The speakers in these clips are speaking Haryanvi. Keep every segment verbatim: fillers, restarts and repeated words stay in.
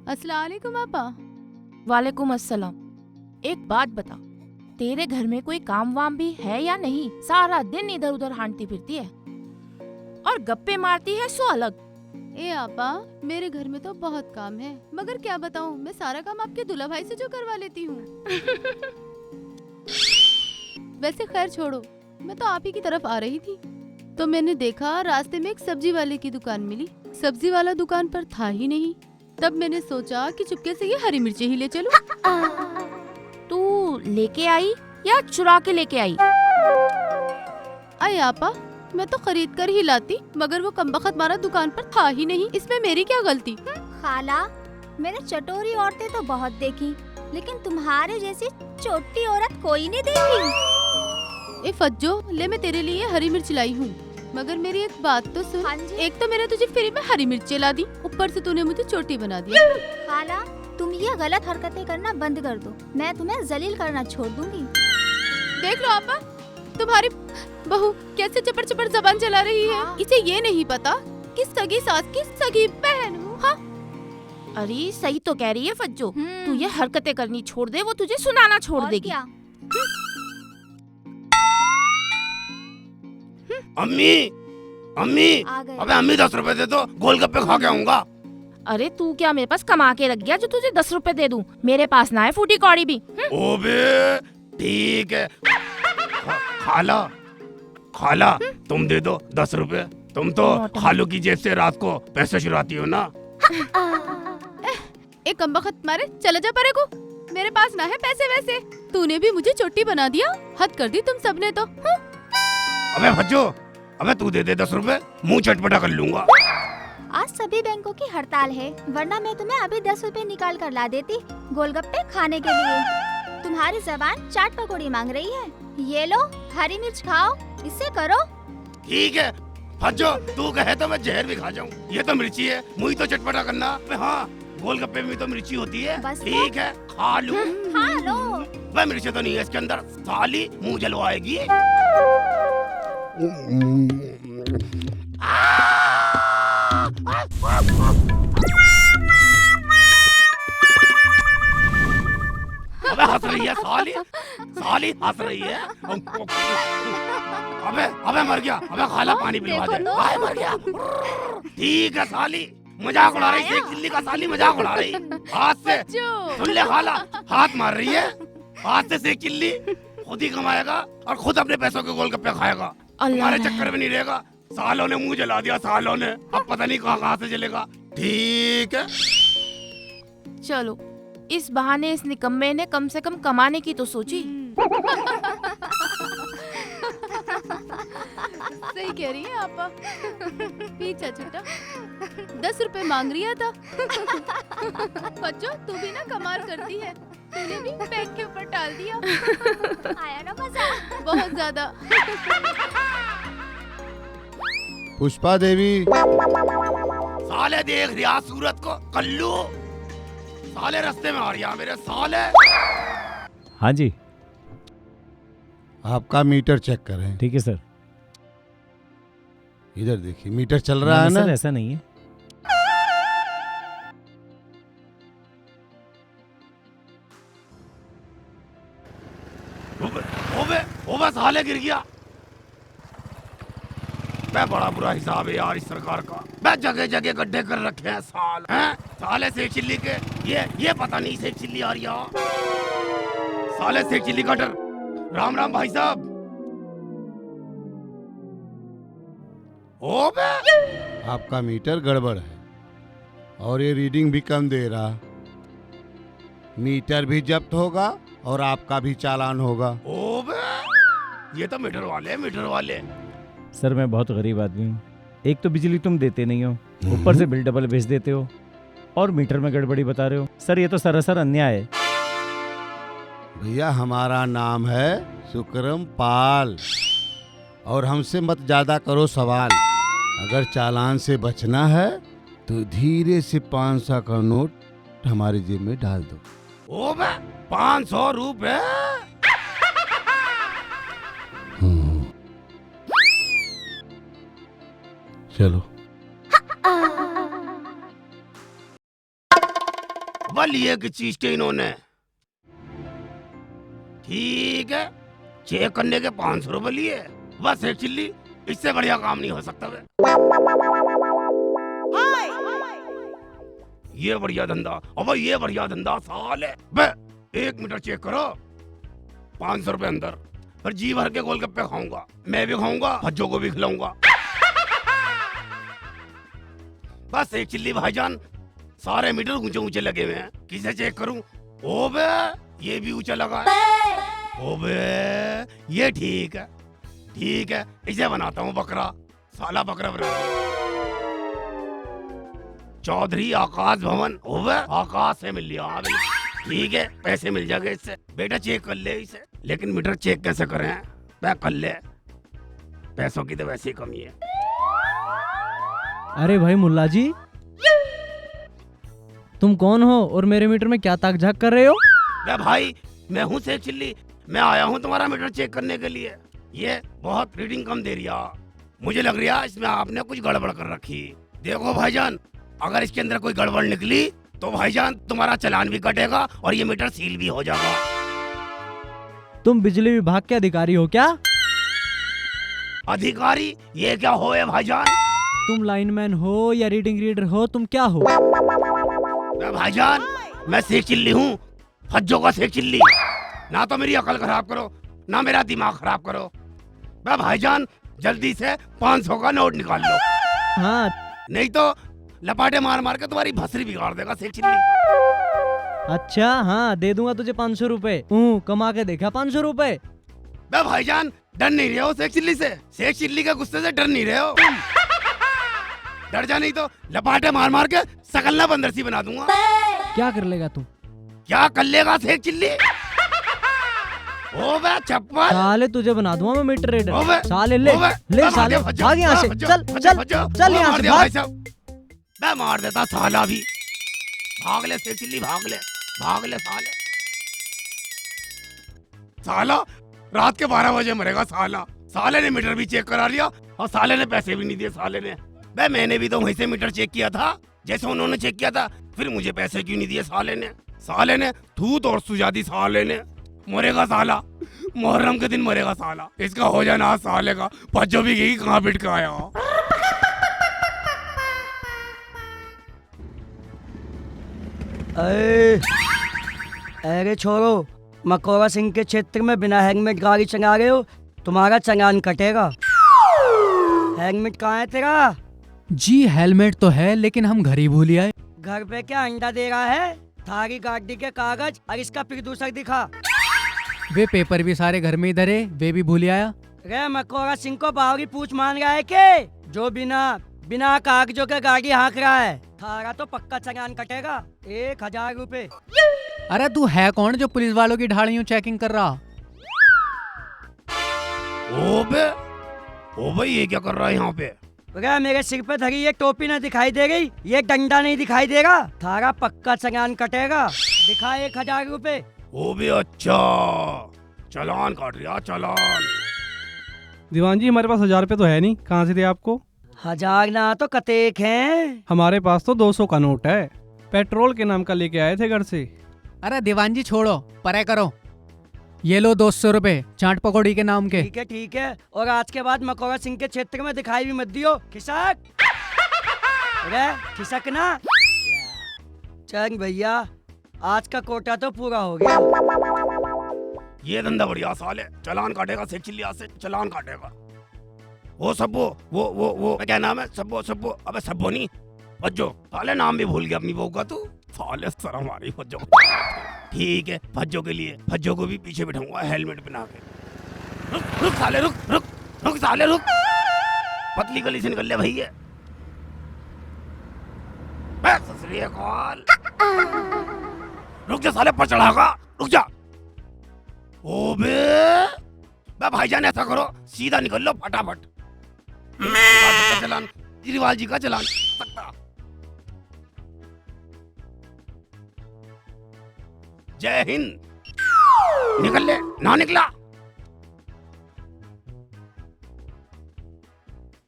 अस्सलाम वालेकुम आपा। वालेकुम अस्सलाम। एक बात बता, तेरे घर में कोई काम वाम भी है या नहीं? सारा दिन इधर उधर हांटती फिरती है, और गप्पे मारती है सो अलग। ए आपा, मेरे घर में तो बहुत काम है, मगर क्या बताऊं, मैं सारा काम आपके दूल्हा भाई से जो करवा लेती हूँ। वैसे खैर छोड़ो, मैं तो आप ही की तरफ आ रही थी, तो मैंने देखा रास्ते में एक सब्जी वाले की दुकान मिली। सब्जी वाला दुकान पर था ही नहीं, तब मैंने सोचा कि चुपके से ये हरी मिर्ची ही ले चलूं। तू लेके आई या चुरा के लेके आई? अरे आपा, मैं तो खरीद कर ही लाती, मगर वो कमबख्त मारा दुकान पर था ही नहीं, इसमें मेरी क्या गलती? खाला, मैंने चटोरी औरतें तो बहुत देखी, लेकिन तुम्हारे जैसी चोटी औरत कोई नहीं देखी। ए फज्जो, ले, मैं तेरे लिए हरी मिर्च लाई हूँ, मगर मेरी एक बात तो सुन। हाँ जी। एक तो मैंने तुझे फ्री में हरी मिर्चें ला दी, ऊपर से तूने मुझे चोटी बना दिया। खाला, तुम ये गलत हरकतें करना बंद कर दो, मैं तुम्हें जलील करना छोड़ दूंगी। देख लो आपा, तुम्हारी बहू कैसे चपर चपर जबान चला रही है। हाँ। इसे ये नहीं पता कि सगी सास की सगी बहन हूँ। हाँ। अरे, सही तो कह रही है फज्जो, हम्म। तू ये हरकतें करनी छोड़ दे, वो तुझे सुनाना छोड़ और देगी। क्या? अम्मी, अम्मी, आ गए। अबे अम्मी, दस रुपए दे दो, गोलगप्पे खा के आऊंगा। अरे, तू क्या मेरे पास कमा के रख गया जो तुझे दस रुपए दे दूं? मेरे पास ना है फूटी कौड़ी भी। हम्म। ओबे, ठीक है। खा-, खाला, खाला, तुम दे दो दस रुपए। तुम तो नौटंकी। खालू की जेब से रात को पैसे चुराती हो ना। ए कमबख्त मारे, चला जा परे को। मेरे पास ना है पैसे वैसे। तूने भी मुझे चोटी बना दिया। हद कर दी तुम सबने तो। हम्म। अबे फज्जो, अबे तू दे दे दस रुपए, मुंह चटपटा कर लूंगा। आज सभी बैंकों की हड़ताल है, वरना मैं तुम्हें अभी दस रुपए निकाल कर ला देती गोलगप्पे खाने के लिए। तुम्हारी जबान चाट पकौड़ी मांग रही है। ये लो, हरी मिर्च खाओ, इसे करो। ठीक है फज्जो, तू कहे तो मैं जहर भी खा जाऊं। ये तो मिर्ची है, मुंह तो चटपटा करना। अबे हाँ, गोलगप्पे में तो मिर्ची होती है। बस तो। ठीक है, खा लूं। खा लो। वह मिर्ची तो नहीं है इसके अंदर, साली मुंह जलवाएगी। अबे हंस रही है साली, साली हंस रही है। अबे, अबे मर गया, अबे खाला, पानी पिलवा दे। देखो तो। हाय मर गया। ठीक है साली, मजाक उड़ा रही, शेख चिल्ली का साली मजाक उड़ा रही। आज से बच्चों। सुन ले खाला, हाथ मार रही है। आज से शेख चिल्ली खुद ही कमाएगा और खुद अपने पैसों के गोलगप्पे खाएगा। अल्लाह तुम्हारे रहम। चक्कर में नहीं रहेगा। सालों ने मुंह जला दिया, सालों ने। अब पता नहीं कहाँ कहाँ से जलेगा। ठीक है। चलो, इस बहाने इस निकम्मे ने कम से कम कमाने की तो सोची। हम्म। सही कह रही है आपा। पीछा छुट्टा। दस रुपए मांग रही है था। बच्चों, तू भी ना कमाल करती है। तूने भी पैक के ऊपर टाल दिया। आया ना मजा? बहुत ज्यादा। पुष्पा देवी। साले देख रिया सूरत को, कल्लू। साले रास्ते में आ रिया मेरे साले। हाँ जी। आपका मीटर चेक करें। ठीक है सर। इधर देखिए, मीटर चल रहा है ना? सर, ऐसा नहीं है। ओबे, ओबे, ओबे, साले गिर गया। बे, बड़ा बुरा हिसाब है यार इस सरकार का। बे, जगह जगह गड्ढे कर रखे हैं साल, हैं? साले शेख चिल्ली के, ये, ये पता नहीं शेख चिल्ली आ रही है। साले शेख चिल्ली का डर। राम राम भाई साहब। ओ बे! आपका मीटर गड़बड़ है और ये रीडिंग भी कम दे रहा। मीटर भी जब्त होगा और आपका भी चालान होगा। ओ बे! ये तो मीटर वाले हैं, मीटर वाले। सर, मैं बहुत गरीब आदमी हूँ। एक तो बिजली तुम देते नहीं हो, ऊपर से बिल डबल भेज देते हो और मीटर में गड़बड़ी बता रहे हो। सर, ये तो सरासर अन्याय है। भैया, हमारा नाम है सुकरम पाल। और हमसे मत ज्यादा करो सवाल। अगर चालान से बचना है तो धीरे से पाँच सौ का नोट हमारी जेब में डाल दो। ओ बे, पाँच सौ रुपए। हम्म। चलो। बस लिए किस चीज के इन्होंने। ठीक है, चेक करने के पाँच सौ रुपए लिए, बस एक चिल्ली, इससे बढ़िया काम नहीं हो सकता बे। ये बढ़िया धंधा, अबे ये बढ़िया धंधा साले। बे, एक मीटर चेक करो, पाँच सौ रुपए अंदर, फिर जी भर के गोलगप्पे खाऊंगा, मैं भी खाऊंगा, भज्जो को भी खिलाऊंगा। बस एक चिल्ली भाईजान, सारे मीटर ऊंचे ऊंचे लगे हुए हैं, किसे चेक करूं? ओ बे, ये भी ऊंचा लगा है। ओ बे, ये ठीक है, ठीक है, इसे बनाता हूँ बकरा, साला बकरा बना। चौधरी आकाश भवन, ओ बे, आकाश से मिल लिया। ठीक है, पैसे मिल जाएंगे इससे। बेटा चेक कर ले इसे, लेकिन मीटर चेक कैसे करें? बे कर ले, पैसों की तो वैसे ही कमी है। अरे भाई मुल्ला जी, तुम कौन हो और मेरे मीटर में क्या ताक झाक कर रहे हो? बे भाई, मैं हूँ शेख चिल्ली, मैं आया हूँ तुम्हारा मीटर चेक करने के लिए। ये बहुत रीडिंग कम दे रही है, मुझे लग रहा है इसमें आपने कुछ गड़बड़ कर रखी। देखो भाईजान, अगर इसके अंदर कोई गड़बड़ निकली तो भाईजान तुम्हारा चालान भी कटेगा और ये मीटर सील भी हो जाएगा। तुम बिजली विभाग के अधिकारी हो क्या? अधिकारी? ये क्या हो है भाईजान? तुम लाइनमैन हो या रीडिंग रीडर हो, तुम क्या हो? मैं भाईजान, मैं शेख चिल्ली हूँ, फज्जो का शेख चिल्ली। ना तो मेरी अकल खराब करो, ना मेरा दिमाग खराब करो। मैं भाईजान, जल्दी से पाँच सौ का नोट निकाल लो। हाँ। नहीं तो लपाटे मार मार के तुम्हारी भसरी बिगाड़ देगा शेख चिल्ली। अच्छा, हाँ, दे दूंगा तुझे पाँच सौ रुपए। ऊँ, कमा के देखा पाँच सौ रुपए। बे भाईजान, डर नहीं रहे हो शेख चिल्ली से? शेख चिल्ली के गुस्से से डर नहीं रहे हो? डर जा, नहीं तो लपाटे मार मार के सकल ना बंदर सी बना दूंगा। क्या कर लेगा तू? क्या कर लेगा शेख चिल्ली? ओ बे छप्पर। साले तुझे बना दूंगा मैं मीटर रीडर। ओ बे, साले ले, ओ बे, ले बे मार साले, दे, भज्जो, भाग यहाँ से। भज्जो, चल, भज्जो, चल, भज्जो, चल ओ बे यहाँ मार से, दिया भाग। भाई साहब। बे मार देता साला भी। भाग ले शेख चिल्ली, भाग ले, भाग ले साले। साला रात के बारह बजे मरेगा साला। साले ने मीटर भी चेक करा लिया और साले ने पैसे भी नहीं दिए साले ने। बे मैंने भी तो वहीं से मीटर चेक किया था जैसे उन्होंने चेक किया था, फिर मुझे पैसे क्यों नहीं दिए साले ने? साले ने थूत और सुजा दी साले ने। मरेगा साला, मुहर्रम के दिन मरेगा साला। इसका हो जाना आज साले का, भज्जो भी गई कहाँ बिट के आया। अरे, अरे छोरो, मकोरा सिंह के क्षेत्र में बिना हेलमेट गाड़ी चला रहे हो, तुम्हारा चालान कटेगा। हेलमेट कहाँ है तेरा? जी, हेलमेट तो है, लेकिन हम घर ही भूल आए। घर पे क्या अंडा दे रहा है? थारी गाड़ी के कागज और इसका प्रदूषक दिखा। वे पेपर भी सारे घर में ही धरे, वे भी भूल आया। रे मकोरा सिंह को बावरी पूछ मान रहा है के? जो बिना, बिना कागजों के गाड़ी हाँक रहा है, थारा तो पक्का चालान कटेगा, एक हजार रुपए। अरे तू है कौन जो पुलिस वालों की ढाल यूं चेकिंग कर रहा? ओबे, ओ भाई, ये क्या कर रहा है यहाँ पे? रे मेरे सिर पे धरी ये टोपी ना दिखाई दे रही, ये डंडा नहीं दिखाई दे रहा, थारा पक्का चालान कटेगा, दिखा एक हजार रुपए। ओबे अच्छा, चालान काट रहा, चालान। दीवान जी, हमारे पास हजार रुपए तो है नहीं, कहाँ से दे आपको? हजार ना तो कतेक हैं। हमारे पास तो दो सौ का नोट है, पेट्रोल के नाम का लेके आए थे घर से। अरे दीवान जी छोड़ो, परे करो। ये लो दो सौ रुपए चाट पकौड़ी के नाम के। ठीक है, ठीक है, और आज के बाद मकोरा सिंह के क्षेत्र में दिखाई भी मत दियो। खिसक। अरे खिसक ना। चल भैया, आज का कोटा तो पूरा हो गया। ये धंधा बढ़िया साले, चालान काटेगा शेख चिल्ली आज से, चालान काटेगा। वो सब्बो, वो, वो, वो, क्या नाम है? सब्बो, सब्बो, अबे सब्बो नहीं, भज्जो। साले नाम भी भूल गया अपनी बहू का तू। साले शर्म आ रही भज्जो। ठीक है, भज्जो के लिए, भज्जो को भी पीछे बिठाऊंगा हेलमेट पहना के। रुक, रुक साले, रुक, रुक, रुक साले, रुक। पतली गली से निकल ले भैया। बे, सत श्री अकाल। रुक जा साले, पर चढ़ागा, रुक जा। ओबे, बे भाईजान, ऐसा करो, सीधा निकल लो फटाफट। चालान, केजरीवाल जी का चालान। जय हिंद। निकल ले, ना निकला।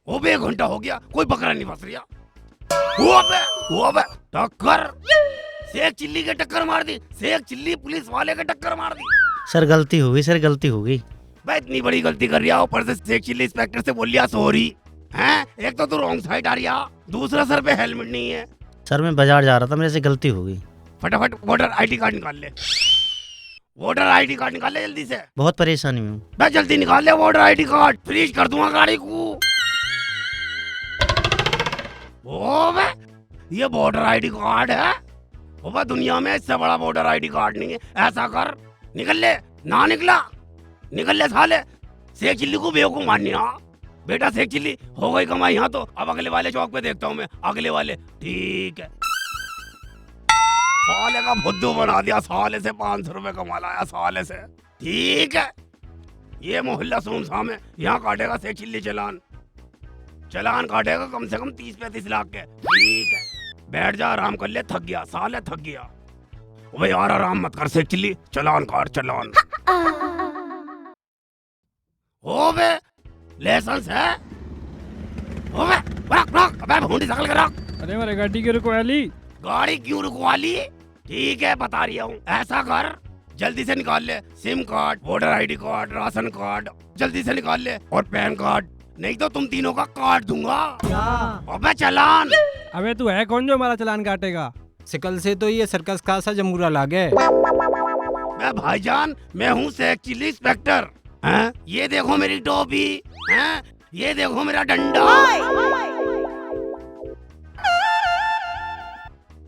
ओबे, एक घंटा हो गया, कोई बकरा नहीं फंस रहा। ओबे, ओबे, टक्कर। शेख चिल्ली के टक्कर मार दी, शेख चिल्ली पुलिस वाले के टक्कर मार दी। सर, गलती हो गई सर, गलती हो गई। भाई, इतनी बड़ी गलती कर रहा, ऊपर से शेख चिल्ली इंस्पेक्टर से बोल लिया सॉरी। हैं, एक तो तू रॉन्ग साइड आ रहा, दूसरा सर पे हेलमेट नहीं है। सर, मैं बाजार जा रहा था, मेरे से गलती हो गई। फटाफट वोटर आईडी कार्ड निकाल ले, वोटर आईडी कार्ड निकाल ले जल्दी से। बहुत परेशानी में हूँ। बे, जल्दी निकाल ले वोटर आईडी कार्ड, फ्रीज कर दूंगा गाड़ी को। ओ बे, ये वोटर आईडी कार्ड है? ओ बे, दुनिया में इससे बड़ा वोटर आईडी कार्ड नहीं है। ऐसा कर, निकल ले। ना निकला, निकल ले साले। शेख चिल्ली को बेवकूफ माननी ना। बेटा शेख चिल्ली, हो गई कमाई यहाँ तो, अब अगले वाले चौक पे देखता हूँ मैं, अगले वाले। ठीक है, साले का फुद्दू बना दिया, साले से पाँच सौ रुपए कमा लाया, साले से। ठीक है, ये मोहल्ला सुनसान है, यहाँ काटेगा शेख चिल्ली चालान, चालान काटेगा कम से कम तीस पैंतीस लाख के। ठीक है, बैठ जा, आराम कर ले, थक गया साले, थक गया। अबे यार, आराम मत कर शेख चिल्ली, चालान काट, चालान। हो बे, लाइसेंस है? हो बे, रख, रख, अबे भूंडी शकल के रख। अरे, मेरे गाड़ी क्यों रुकवा ली? गाड़ी क्यों रुकवा ली? ठीक है, बता रही हूँ, ऐसा कर, जल्दी से निकाल ले SIM card, voter ID card, ration card, जल्दी से निकाल ले, और पैन कार्ड, नहीं तो तुम तीनों का काट दूंगा। क्या? अबे चालान। अबे, तू है कौन जो हमारा चालान काटेगा? शकल से तो ये सर्कस का सा जमूरा लागे। मैं भाईजान, मैं हूँ शेख चिल्ली इंस्पेक्टर। हैं? ये देखो मेरी टोपी, हैं? ये देखो मेरा डंडा।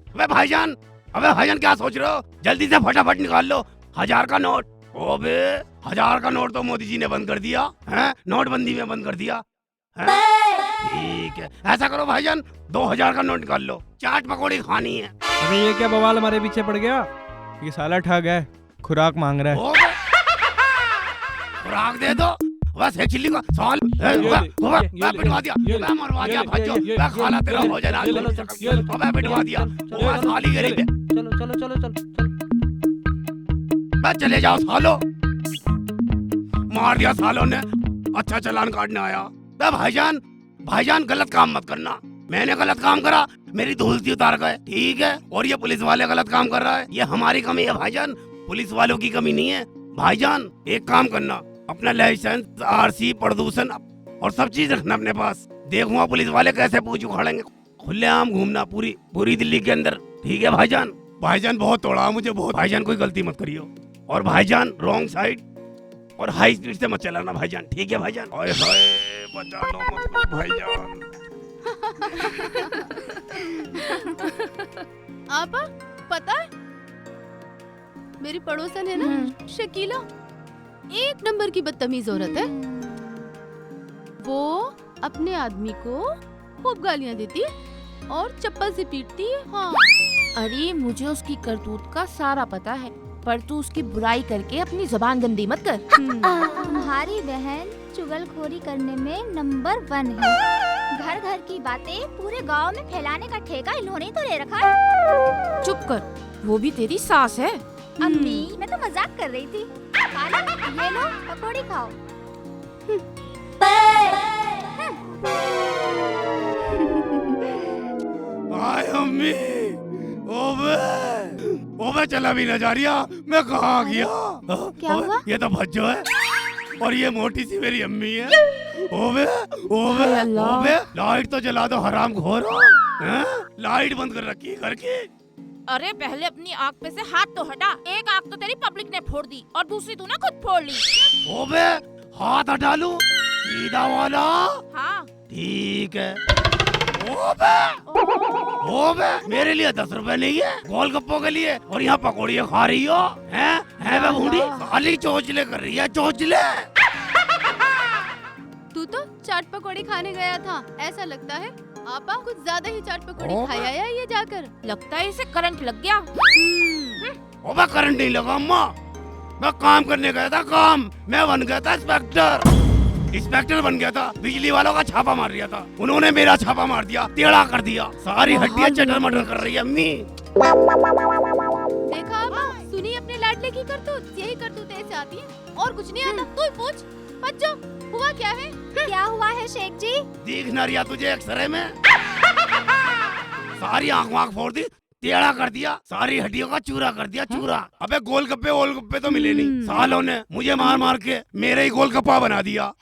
अबे भाईजान, अबे भाईजान, क्या सोच रहे हो? जल्दी से फटाफट निकाल लो हजार का नोट। अबे, हजार का नोट तो मोदी जी ने बंद कर दिया, हैं? नोटबंदी में बंद कर दिया। हैं? ठीक है, ऐसा करो भाईजान, दो हजार का नोट निकाल लो, चाट पकौड़ी खानी है। अबे, ये क्या बवाल हमारे पीछे पड़ गया? ये साला ठग है, खुराक मांग रहा है। ओ बे, खुराक दे दो। बस है चिल्ली का साल। ए, ये बे, ले, ओ बे, ये, ये बे, ले, पिटवा दिया। ये ले, बे, मरवा ये दिया, ले, भाजो। ये, ये, बे, ये, खाला तेरा ये, भोजन आज ये, नहीं चलो, सकता। ये, अबे, पिटवा दिया। ये, ओ बे, चलो, साली गरीब है। चलो, चलो, चलो, चलो, चलो। बे, चले जाओ सालो। मार दिया सालों ने। अच्छा चालान काटने आया। बे भाईजान, भाईजान, गलत काम मत करना। मैंने गलत काम करा, मेरी धूल सी उतार गए, ठीक है? और ये पुलिस वाले गलत काम कर रहा है, ये हमारी कमी है भाईजान, पुलिस वालों की कमी नहीं है। भाईजान, एक काम करना, अपना लाइसेंस, आरसी, प्रदूषण और सब चीज रखना अपने पास। देखूंगा पुलिस वाले कैसे पूछ उखाड़ेंगे। खुलेआम घूमना पूरी, पूरी दिल्ली के अंदर, ठीक है भाईजान? भाईजान, बहुत तोड़ा मुझे, बहुत। भाईजान, कोई गलती मत करियो। और भाईजान, रॉन्ग साइड। और हाई स्पीड से मत चलाना भाईजान, ठीक है भाईजान? हाय हाय, बचा लो मुझको भाईजान। आपा, पता है, मेरी पड़ोसन है ना, हम्म। शकीला, एक नंबर की बदतमीज औरत है। हम्म। वो अपने आदमी को खूब गालियां देती है और चप्पल से पीटती है। हाँ। अरे, मुझे उसकी करतूत का सारा पता है, पर तू उसकी बुराई करके अपनी जबान गंदी मत कर। हम्म। तुम्हारी बहन चुगलखोरी करने में नंबर वन है। घर घर की बातें पूरे गांव में फैलाने का ठेका इन्होंने ही तो ले रखा है। चुप कर, वो भी तेरी सास है। अम्मी, हम्म। मैं तो मजाक कर रही थी। खा लो, ये लो, पकौड़ी खाओ। हाय अम्मी, ओबे, ओबे चला भी ना जा रहा, मैं कहाँ आ गया? क्या ओबे, हुआ? ये तो भज्जो है और ये मोटी सी मेरी अम्मी है। ओबे, ओबे, हाय अल्लाह। ओबे, लाइट तो जला दो हरामखोर। हैं? लाइट बंद कर रखी है घर की। अरे, पहले अपनी आंख पे से हाथ तो हटा। एक आंख तो तेरी पब्लिक ने फोड़ दी और दूसरी तूने खुद फोड़ ली। ओबे, हाथ हटा लूं? सीधा वाला? हाँ। ठीक है। ओबे, ओबे, मेरे लिए दस रुपए नहीं है गोलगप्पों के लिए, और यहाँ पकौड़ियाँ खा रही हो, हैं? हैं बे बूढ़ी? खाली चोचले कर रही है, चोचले। तू तो चाट पकौड़ी खाने गया था, ऐसा लगता है आपा कुछ ज्यादा ही चाट पकौड़ी खा आया ये जाकर। लगता है इसे करंट लग गया। हम्म। ओबे, करंट नहीं लगा अम्मा, मैं काम करने गया था, काम। मैं बन गया था इंस्पेक्टर, इंस्पेक्टर बन गया था। बिजली वालों का छापा मार रहा था, उन्होंने मेरा छापा मार दिया, टेढ़ा कर दिया, सारी हड्डियां चटर मटर कर रही है अम्मी। देखा आपा, सुनी अपने लाडले की करतूत, यही करतूत ऐसे आती है। और कुछ नहीं आता, तू ही पूछ। बच्चों, हुआ क्या है? क्या हुआ है शेख जी? दिख ना रहा तुझे एक्सरे में? सारी आंख वांख फोड़ दी, टेढ़ा कर दिया, सारी हड्डियों का चूरा कर दिया, चूरा। अबे गोलगप्पे वोलगप्पे तो मिले नहीं। सालों ने मुझे मार मार के मेरे ही गोलगप्पा बना दिया।